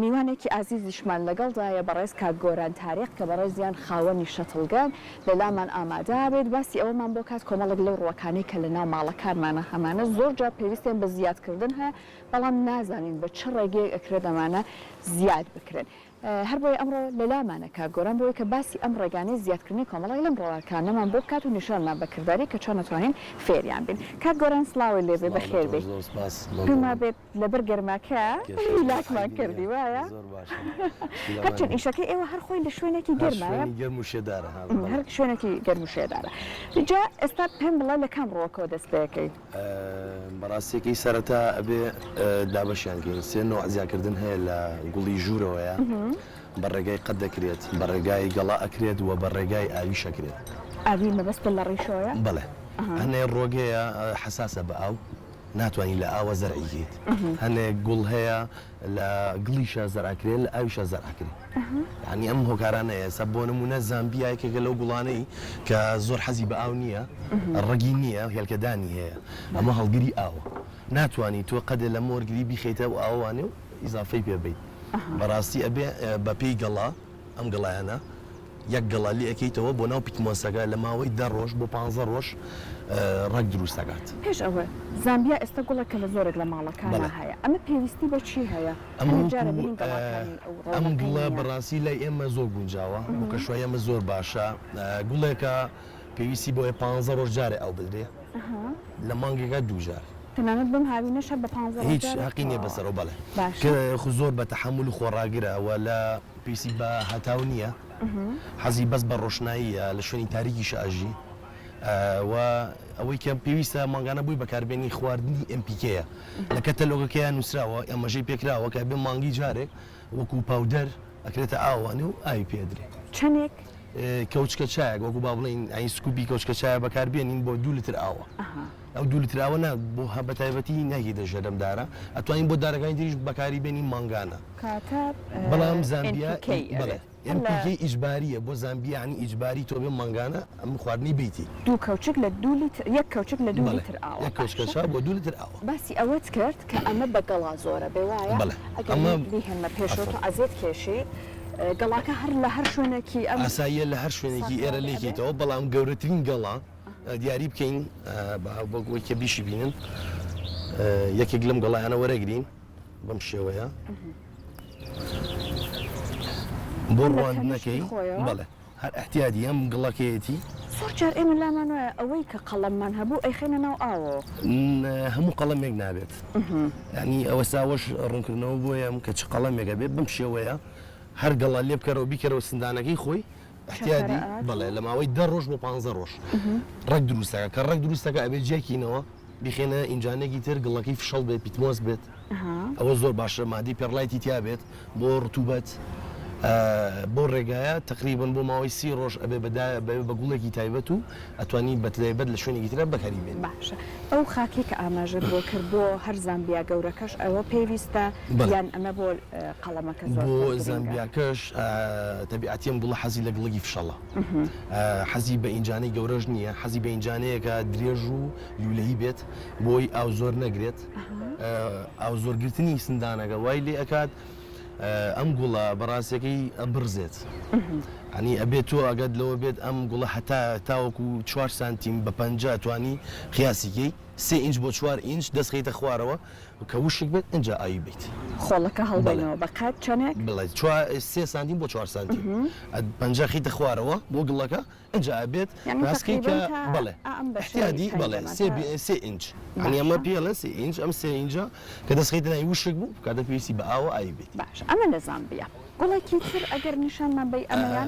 میوانێکی ئازیزیشمان لەگەڵدایە بەڕێز کاک گۆران تاریق کە بەڕێزیان خاوەنی شەتڵگەن لەلامان ئامادە بێت باسی ئەوەمان بۆ کات کۆمەڵێک لەو ڕووەکانەی کە لەناو ماڵەکانمانە هەمانە زۆر جار پێویستیان بە زیادکردن هەیە بەڵام نازانین بە چ ڕێگەیەک ئەکرێت ئەمانە زیاد بکرێن. هەربۆیە ئەمڕۆ لەلامانە کاک گۆران بۆ ئەوەی کە باسی ئەم ڕێگانەی زیادکردنی کۆمەڵێک لەم ڕەواکانەمان بۆ بکات و نیشانمان بە کرداری کە چۆن ئەتوانین فێریان بین. کاک گۆران سڵاوت لێ بێ سڵاو لە بەخێر تۆش بێی. زۆر سپاس مەمنونم. پێم وابێت لەبەر گەرماکە کێشە نیە هیلاکمان عەیبی نیە کردی وایە؟ زۆر باشە شتی هەرچەند لەمان نیە. ئیشەکەی ئێوە هەر خۆی لە شوێنێکی هەر گەرمایە. شوێنی گەرم و شێدارە ها بەڵێ. هەر شوێنێکی گەرم و شێدارە. جا ئێستا پێم بڵێ لە کام ڕووەکەوە دەست پێ ئەکەی؟ بەڕاستیەکەی سەرەتا ئەبێ دابەشیان کەین سێ نەوع زیاکردن هەیە لە گوڵی ژوورەوەیە بە ڕێگای قەد دەکرێت بە ڕێگای گەڵا ئەکرێت و بە ڕێگای ئاویش ئەکرێت. ئاوی مەبەستت لە ڕیشۆیە؟ بەڵێ هەنێ ڕۆگەیە حەساسە بە ئاو ناتوانی لە ئاوە زەرعی کەیت هەنێ گوڵ هەیە لە گڵیشا زەرع ئەکرێ لە ئاویشا زەرع ئەکرێ یانی ئەم هۆکارانە ئێستا بۆ نمونە زامبیا یەکێکە لەو گوڵانەی کە زۆر حەزی بە ئاو نییە ڕەگی نییە هێلکەدانی هەیە ئەمە هەڵگری ئاوە ناتوانانی تۆ قەدێ لە مۆرگری بیخەیتە و ئاوانێ و ئیزافەی پێ بیت بەڕاستی ئەبێ بە پێی گەڵا ئەم گەڵایانە یەک گەڵا لێ ئەکەیتەوە بۆ ناو پیتمۆسەکە لە ماوەی دە ڕۆژ بۆ پانزە ڕۆژ ڕەگ دروست ئەکات. پێش ئەوە زامبیا ئێستا گوڵێک کە لە زۆرێک لە ماڵەکانا بەڵێ. هەیە ئەمە پێویستی بە چی هەیە؟ ئەمە هەندێک جار وەکو ئەبینین گەڵاکانی ئەو ئەم ڕەونەقەی گوڵە نییە. بەڕاستی لای ئێمە زۆر گونجاوە بۆ کەشوهەوای ئێمە زۆر باشە گوڵێکە پێویستی بەوەیە پانزە ڕۆژ جارێ ئاو بدرێ لە مانگێکا دوو جار. تەنانەت بەم هاوینەش هەر بە پانزە ڕۆژ هیچ جارێک؟ هەقی نییە تەواوە. بەسەرەوە بەڵێ باشە. کە خو زۆر بە تەحەمول و خۆڕاگرە و لە پێویستی بە هەتاو نییە. حەزی بەس بە ڕۆشناییە لە شوێنی تاریکیشا ئەژی و ئەوەی کە پێویستە مانگانە بۆی بەکاربێنی خواردنی NPK یە لە کەتەلۆگەکەیا نووسراوە ئاماژەی پێکراوە کە ئەبێ مانگی جارێک وەکو powder ئەکرێتە ئاوانێ و ئاوی پێ ئەدرێ. چەنێک؟ کەوچکە چایەک وەکو با بڵێین یانی scoop ی کەوچکە چایە بەکاربێنین بۆ دوو لتر ئاوە. ئەو دوو لتر ئاوە نا بۆ بە تایبەتی ناگیرێتە ژێر ئەم دارە ئەتوانین بۆ دارەکانی تریش بەکاری بێنین مانگانە. کاتە بەڵام زامبیا NPK بەڵێ ئەبێت. هەر لە. NPK ئیجباریە بۆ زامبیا یانی ئیجباری تۆ بێ مانگانە ئەم خواردنەی بیتی. دوو کەوچک لە دوو لیتر یەک کەوچک لە دوو بەڵێ لیتر ئاوە یەک کەوچکە باشە. چا بۆ دوو لیتر ئاوە. باسی ئەوەت کرد کە ئەمە بە گەڵا زۆرە بێ وایە؟ بەڵێ ئەگەر ئەمە من بیهێنمە پێشەوە عەفوەن. تۆ عەزێت کێشی گەڵاکە هەر لە هەر شوێنێکی ئەم ئاساییە لە هەر شوێنێکی ئێرە ساکڵاوی لێی ئەبێ؟ کەیتەوە بەڵام گەورەترین گەڵا دیاری بکەین بە ئەوەی کە بیشی بینن یەکێک لەم گەڵایانە وەرەگرین بەم شێوەیە بۆ ڕواندنەکەی بەڵێ هەر احتیادی ئەم گڵەکەیەتی. زۆر جار ئێمە لامان وایە ئەوەی کە قەڵەممان هەبوو ئەیخەینە ناو ئاوەوە. هەموو قەڵەمێک نابێت یانی ئەوە ساوەش ڕوونکردنەوە بۆیە کە چ قەڵەمێک ئەبێت بەم شێوەیە هەر گەڵا لێ بکەرەوە بیکەرەوە سندانەکەی خۆی احتیادی بەڵێ لە ماوەی دە ڕۆژ بۆ پانزە ڕۆژ ڕەگ دروستەکە کە ڕەگ دروستەکە ئەبێ جێکینەوە بیخێنە ئینجانێکی تر گڵەکەی فشەڵ بێت پیتمۆس بێت ئەوە زۆر باشە مادەی perlite ی تیا بێت بۆ ڕتوبەت بۆ ڕێگایە تقریبن بۆ ماوەی سی ڕۆژ ئەبێ بە گوڵێکی تایبەت و ئەتوانی بە تایبەت لە شوێنێکی ترا بەکاری بێنی. باشە ئەو خاکەی کە ئاماژەت بۆ کرد بۆ هەر زامبیا گەورەکەش ئەوە پێویستە یان ئەمە بۆ قەڵەمەکە زۆرتر بۆ گرنگە؟ زامبیاکەش تەبیعەتی ئەم گوڵە حەزی لە گڵگی فشەڵە حەزی بە ئینجانەی گەورەش نییە حەزی بە ئینجانەیەکە درێژ و لولەیی بێت بۆی ئاو زۆر نەگرێت ئاو زۆر گرتنی سندانەکە وای لێ ئەکات ئەم گوڵە بەڕاستەکەی ئەبڕزێت ئەنی ئەبێت تۆ ئەگەت لەوە بێت ئەم گوڵە هەتا تاوەکو چوار سانتیم بە پەنجە توانی قیاسیکەی سێ ئینج بۆ چوار ئینج دەست خەیتە خوارەوە کە وشک بێت ئینجا ئاوی بیت. خۆڵەکە هەڵبەینەوە بە قەد چەنێک؟ بڵێ چوار سێ سانتیم بۆ چوار سانتیم پەنجە خەیتە خوارەوە بۆ گڵەکە ئینجا ئەبێت یانی ڕاستکەی تەقریبەن کە تا بەڵێ ئا ئەم بەشەی احتیادی بەڵێ پەنجەمە سێ تا بی سێ ئینج یانی ئەمە باشە پێی ئەڵێن سێ ئینج ئەم سێ ئینجە کە دەست خەیتە ناوی وشک بوو کاتە پێویستی بە ئاوە ئاوی بەیت. باشە ئەمە لە زامبیا گوڵێکی تر ئەگەر نیشانمان بەی ئەمەیان.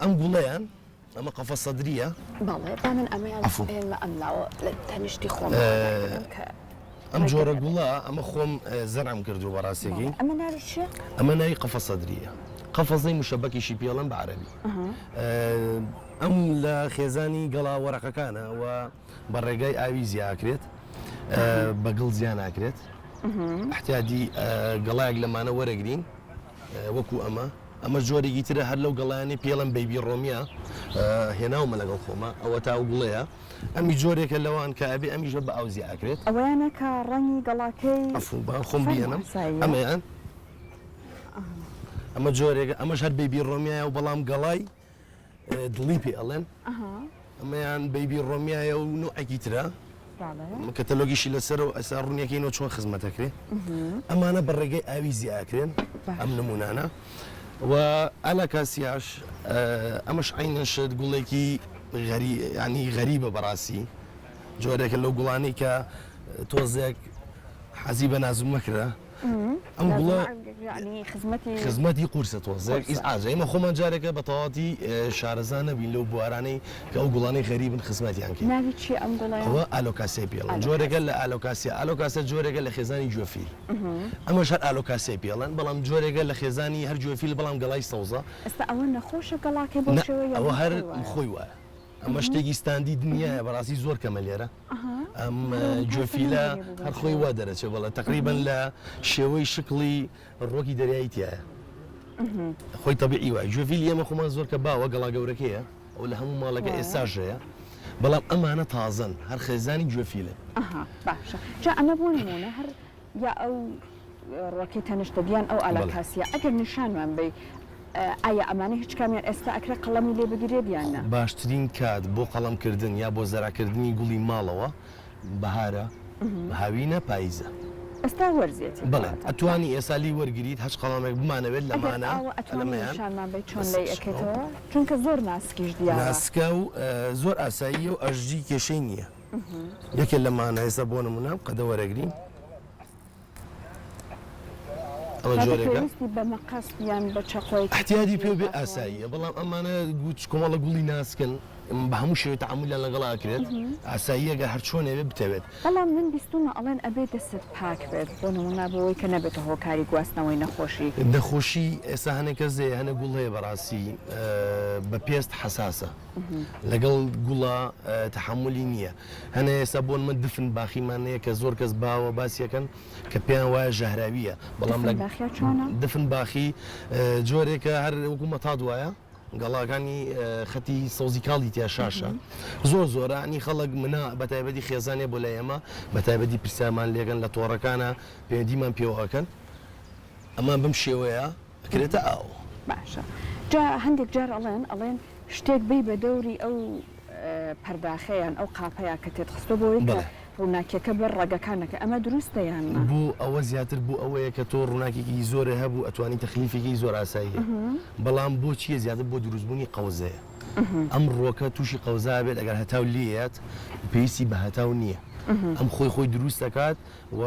ئەم گوڵەیان ئەمە قەفەس سەدریە. بەڵێ با من ئەمەیان عەفو. بهێنمە ئەم لاوە لە تەنیشتی خۆمەوە دایبنێم کە ئەم ڕێگە جۆرە نەبێت. گوڵە ئەمە خۆم زەرعم کردووە بە ڕاستیەکەی. بەڵێ ئەمە ناوی چیە؟ ئەمە ناوی قەفەس سەدریە. قەفەزەی مشەبەکیشی پێ ئەڵێن بە عەرەبی. ئەم لە خێزانی گەڵا وەرەقەکانە و بە ڕێگای ئاوی زیا ئەکرێت بە گڵ زیا ناکرێت. احتیادی گەڵایەک لەمانە وەرەگرین وەکو ئەمە. ئەمە جۆرێکی ترە هەر لەو گەڵایانەی پێڵێن بەیبی ڕۆمیە هێناومە لەگەڵ خۆما ئەوە تا ئەو گوڵەیە ئەمی جۆرێکە لەوان کە ئەبێ ئەمیش بە ئاو زیا ئەکرێت. ئەوەیانە کە ڕەنگی گەڵاکەی عەفو با خۆم فەرموو بیەنم ئاساییە. ئەمەیان. ئەمە جۆرێکە ئەمەش هەر بەیبی ڕۆمیایە و بەڵام گەڵای دڵی پێ ئەڵێن. ئەمەیان بەیبی ڕۆمیایە و نوعێکی ترە. کەتەلۆگیشی لەسەرە و ئەسا ڕوونیەکەینەوە چۆن خزمەت ئەکرێ. ئەمانە بە ڕێگەی ئاوی زیا ئەکرێن ئەم نمونانە و ئالاکاسیاش ئەمەش عەینەن شت گوڵێکی غەری ینی غەریبە بەڕاستی جۆرێکە لەو گوڵانەی کە تۆزێک حەزی بە نازومەکرە ئەم گوڵە خزمەتی قورسە تۆزێک ئیزعاجە ئێمە خۆمان جارێکە بە تەواوەتی شارەزا نەبین لەو بوارانەی کە ئەو گوڵانەی غەریبن خزمەتیان کەین. ناوی چییە ئەم گوڵەیە؟ ئەوە ئالۆکاسیای پێ ئەڵێن جۆرێکە لە ئالۆکاسیا ئالۆکاسیا جۆرێکە لە خێزانی گوێفیل ئەمەش هەر ئالۆکاسیای پێ ئەڵێن بەڵام جۆرێکە لە خێزانی هەر گوێفیل بەڵام گەڵای سەوزە. ئێستا ئەوە نەخۆشە گەڵاکەی بەو نا شێوەیە یان ئەوە هەر هەر خۆی وایە؟ خۆی وایە ئەمە شتێکی ستاندی دنیایە بەڕاستی زۆر کەمە لێرە. ئەم گوێفیلە هەر خۆی وا دەرەچێ بەڵێ تەقریبەن لە شێوەی شکڵی ڕۆکی دەریایی تایە خۆی تەبیعی وایە گوێفیلی ئێمە خۆمان زۆر کە باوە گەڵا گەورەکەیە ئەو لە هەموو ماڵەکە ئێستاش هەیە بەڵام ئەمانە تازەن هەر خێزانی گوێفیلن. باشە جا ئەمە بۆ نموونە هەر یا ئەو ڕوەکەی تەنشتە یان ئەو ئالاکاسیە ئەگەر نیشانمان بەی ئایا ئەمانە هیچ کامیان ئێستا ئەکرێ قەڵەمی لێ بگیرێت یان نا؟ باشترین کات بۆ قەڵەم کردن یا بۆ زەرع کردنی گوڵی ماڵەوە بەهارە، هاوینە، پاییزە. ئێستا وەرزیەتی بەڵێ ئەتوانی ئێستا لێی وەرگریت هەچ قەڵەمێک بمانەوێت ئەگەر لەمانە ئاوە ئەتوانی لەمەیان نیشانمان بەی چۆن بەس لێی ئەکەیتەوە چونکە زۆر ناسکیش دیارە. ناسکە و زۆر ئاساییە و ئەژجی کێشەی نییە. یەکێ لەمانە ئێستا بۆ نمونە ئەم قەدە وەرەگرین ئەمە جۆرێکە پێویستی بە مەقەست یان بە چەقۆیەکی احتیادی پێ بێ پاکەوە ئاساییە بەڵام ئەمانە گوچ کۆمەڵە گوڵی ناسکن بە هەموو شێوەی تەعامولیان لەگەڵ ئەکرێت ئاساییە گەر هەر چۆنێ بێ بتەوێت. بەڵام من بیستومە ئەڵێن ئەبێ دەستت پاک بێت بۆ نمونە بۆوەی کە نەبێتە هۆکاری گواستنەوەی نەخۆشی. نەخۆشی ئێستا هەنێ کەس هەیە هەنێ گوڵ هەیە بەڕاستی بە پێست حەساسە لەگەڵ گوڵە تەحەمولی نییە هەنێ ئێستا بۆن من دفن باخیمان هەیە کە زۆر کەس باوە باسیەکەن کە پێیان وایە ژەهراویە بەڵام دفن باخیا چۆنە؟ دفن باخی جۆرێکە هەر وەکو مەتاد وایە گەڵاکانی خەتی سەوزی کاڵی تیا شاشە زۆر زۆرە ینی خەڵک منا بە تایبەتی خێزانێ بۆ لای ئێمە بە تایبەتی پرسیارمان لێکەن لە تۆڕەکانە پەیوەندیمان پێوە ئەکەن ئەمە بەم شێوەیە ئەکرێتە ئاو. باشە جا هەندێک جار ئەڵێن ئەڵێن شتێک بەی بە دەوری ئەو پەرداخە یان ئەو قاپەیا کە تێت خستوە بۆ ئەوەی کە بەڵێ. ڕووناکیەکە بەر ڕەگەکان نەکەوێ ئەمە دروستە یان نا؟ بۆ ئەوە زیاتر بۆ ئەوەیە کە تۆ ڕووناکێکی زۆرێ هەبوو ئەتوانی تەخلیفێکی زۆر ئاساییە بەڵام بۆ چیە زیاتر بۆ دروست بوونی قەوزەیە ئەم ڕووەکە تووشی قەوزە ئەبێت ئەگەر هەتاو لێیەت پێویستی بە هەتاو نییە ئەم خۆی خۆی دروست ئەکات و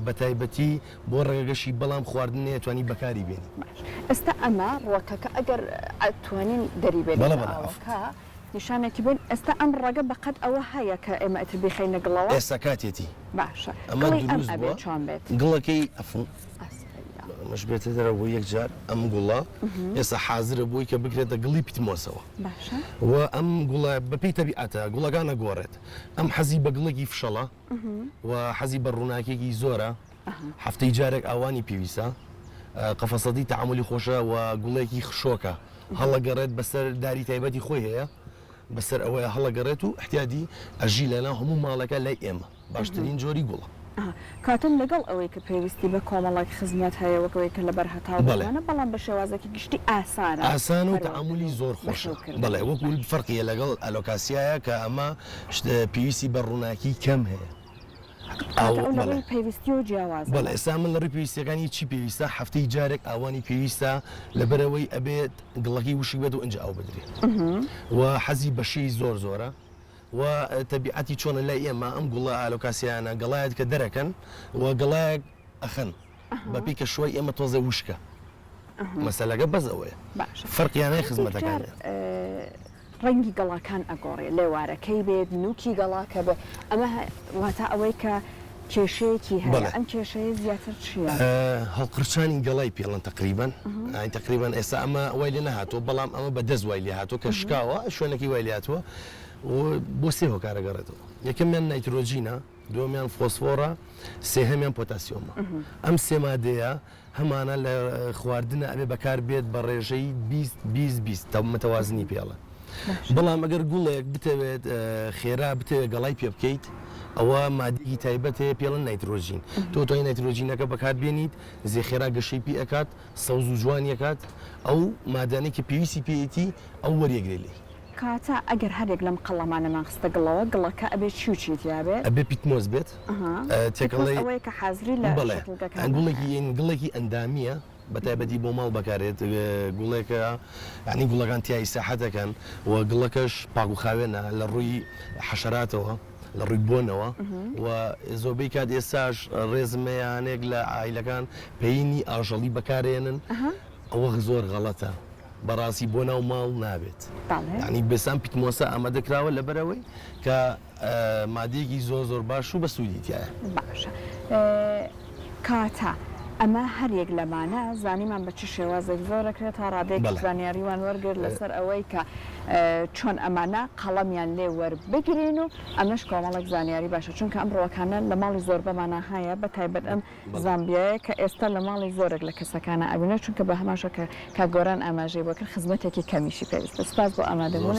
بەتایبەتی بۆ ڕەگەکەشی بەڵام خواردن نەیەتوانی بەکاری بێنی. باش ئێستا ئەمە ڕوەکەکە ئەگەر ئەتوانین دەری بێنین بەڵێ لە بەڵێ عەفو. ئاوەکە نیشانێکی بێن ئێستا ئەم ڕەگە بەقەد ئەوە هەیە کە ئێمە ئیتر بیخەینە گڵەوە؟ ئێستا کاتیەتی. باشە ئەمە گڵی ئەم دروست ئەبێ بووە چۆن بێت؟ گڵەکەی عەفو. ئاساییە. ئەمەش بێتە دەرەوە بۆ یەک جار ئەم گوڵە ئێستا حازرە بۆی کە بکرێتە گڵی پیتمۆسەوە. باشە. و ئەم گوڵە بەپێی تەبیعەتە گوڵەکان ئەگۆڕێت ئەم حەزی بە گڵێکی فشەڵە. و حەزی بە ڕووناکیەکی زۆرە هەفتەی جارێک ئاوانی پێویستە قەفەسەتی تەعامولی خۆشە و گوڵێکی خشۆکە هەڵەگەڕێت بەسەر داری تایبەتی خۆی هەیە بەسەر ئەوەیە هەڵەگەڕێت و احتیادی ئەژی لەناو هەموو ماڵەکە لای ئێمە باشترین جۆری گوڵە. کاتم لەگەڵ ئەوەی کە پێویستی بە کۆمەڵێک خزمەت هەیە وەک ئەوەی کە لەبەر هەتاو بەڵێ. بەڵێ بەڵام بە شێوازێکی گشتی ئاسانە ئاسانە و پەروەردن تەعامولی و زۆر خۆشە بەخێوکردن. بەڵێ وەکو فەرقیە لەگەڵ ئەلۆکاسیایە کە ئەمە پێویستی بە ڕووناکی کەم هەیە. کاکە ئەو لە ڕووی پێویستیەوە جیاوازە. بەڵێ ئێستا من لە ڕووی پێویستیەکانی چی پێویستە هەفتەی جارێک ئاوانی پێویستە لەبەرئەوەی ئەبێت گڵەکەی وشک بێت و ئینجا ئاو بدرێت و حەزی بە شێی زۆر زۆرە و تەبیعەتی چۆنە لای ئێمە ئەم گوڵە ئالۆکاسیانە گەڵایەک کە دەرەکەن و گەڵایەک ئەخەن بەپێی کەشوای ئێمە تۆزێ وشکە مەسەلەکە بەس ئەوەیە باشە فەرقیان هەیە هەندێک جار خزمەتەکانیان. ڕەنگی گەڵاکان ئەگۆڕێ لێوارەکەی بێت نوکی گەڵاکە بێ ئەمە واتا ئەوەی کە کێشەیەکی هەیە بەڵێ. ئەم کێشەیە زیاتر چییە؟ هەڵقرچانی گەڵای پێڵن تەقریبەن یانی تەقریبەن ئێستا ئەمە وای لێ نەهاتووە بەڵام ئەمە بە دەست وای لێ هاتووە کە شکاوە شوێنەکەی وای لێ هاتووە و بۆ سێ هۆکار ئەگەڕێتەوە یەکەمیان نایترۆجینە دووەمیان فۆسفۆڕە، سێهەمیان پۆتاسیۆمە. ئەم سێ مادەیە هەمانە لە خواردنە ئەبێ بەکار بێت بە ڕێژەی 20 20 20 تا متەوازنی پێ ئەڵێن. بەڵام ئەگەر گوڵێک بتەوێت خێرا بتەوێت گەڵای پێ بکەیت. ئەوە مادەیەکی تایبەت هەیە پێڵن نایترۆژین تۆ توانی نایترۆژینەکە بەکار بێنیت زێ خێرا گەشەی پێ ئەکات سەوز و جوانی ئەکات ئەو مادانەی کە پێویستی پێیەتی ئەو وەریەگرێ لێی. کەواتە ئەگەر هەریەک لەم قەڵەمانەمان خستە گڵەوە، گڵەکە ئەبێ چی و چی تیا بێت؟ ئەبێ پیتمۆس بێت ئەها پیتمۆس تێکەڵەی ئەوەیە کە حازری لە بەڵێ شەتڵگەکانا گوڵێکی هەیە. گڵێکی ئەندامییە بە تایبەتی بۆ ماڵ بەکارێت گوڵێکە یانی گوڵەکان تیا ئیسراحەت ئەکەن و گڵەکەش پاک و خاوێنە لە ڕووی حەشەراتەوە لە ڕووی بۆنەوە و زۆربەی کات ئێستاش ڕێزم هەیە هەنێک لە عایلەکان پەیینی ئاژەڵی بەکارێنن ئەوە زۆر غەڵەتە بەڕاستی بۆ ناو ماڵ نابێت یانی بێسان پیتمۆسە ئامادە کراوە لەبەرئەوەی کە مادەیەکی زۆر زۆر باش و بەسوودی تیایە. باشە کەواتە ئەمە هەر یەک لەمانە زانیمان بە چ شێوازێک زۆر ئەکرێت تا ڕادەیەکیش زانیاریمان وەرگرت لەسەر ئەوەی کە چۆن ئەمانە قەڵەمیان لێ وەربگرین و ئەمەش کۆمەڵێک زانیاری باشە چونکە ئەم ڕووەکانە لە ماڵی زۆربەمانا هەیە بە تایبەت ئەم زامبیایە کە ئێستا لە ماڵی زۆرێک لە کەسەکانا ئەبینرێت چونکە بە هەمان شێوە کە کاک گۆران ئاماژەی بۆ کرد خزمەتێکی کەمیشی پێویستە سوپاس بۆ ئامادەبوونت.